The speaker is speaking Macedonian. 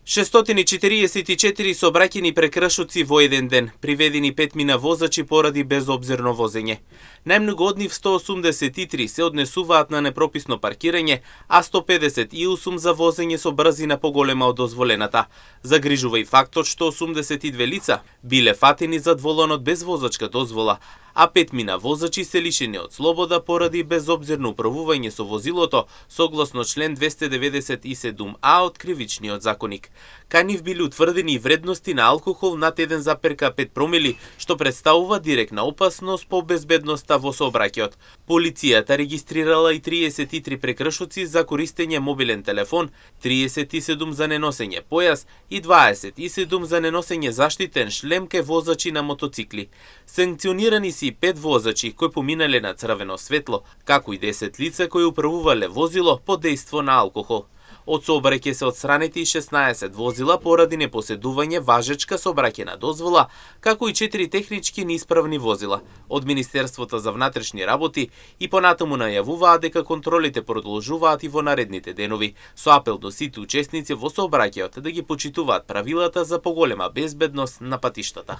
644 сообраќајни прекршоци во еден ден, приведени 5 возачи поради безобзирно возење. Најмногу од нив 183 се однесуваат на непрописно паркирање, а 158 за возење со брзина поголема од дозволената. Загрижува и фактот што 82 лица биле фатени зад воланот без возачка дозвола, а 5 возачи се лишени од слобода поради безобзирно управување со возилото, согласно член 297а од Кривичниот законник. Кај нив биле утврдени вредности на алкохол над 1,5 промили, што представува директна опасност по безбедноста во сообраќајот. Полицијата регистрирала и 33 прекршоци за користење мобилен телефон, 37 за неносење појас и 27 за неносење заштитен шлем кај возачи на мотоцикли. Санкционирани се и 5 возачи кои поминале на црвено светло, како и 10 лица кои управувале возило под дејство на алкохол. Од сообраќај се отстранети и 16 возила поради непоседување важечка сообраќајна дозвола, како и 4 технички неисправни возила. Од Министерството за внатрешни работи и понатаму најавуваат дека контролите продолжуваат и во наредните денови, со апел до сите учесници во сообраќајот да ги почитуваат правилата за поголема безбедност на патиштата.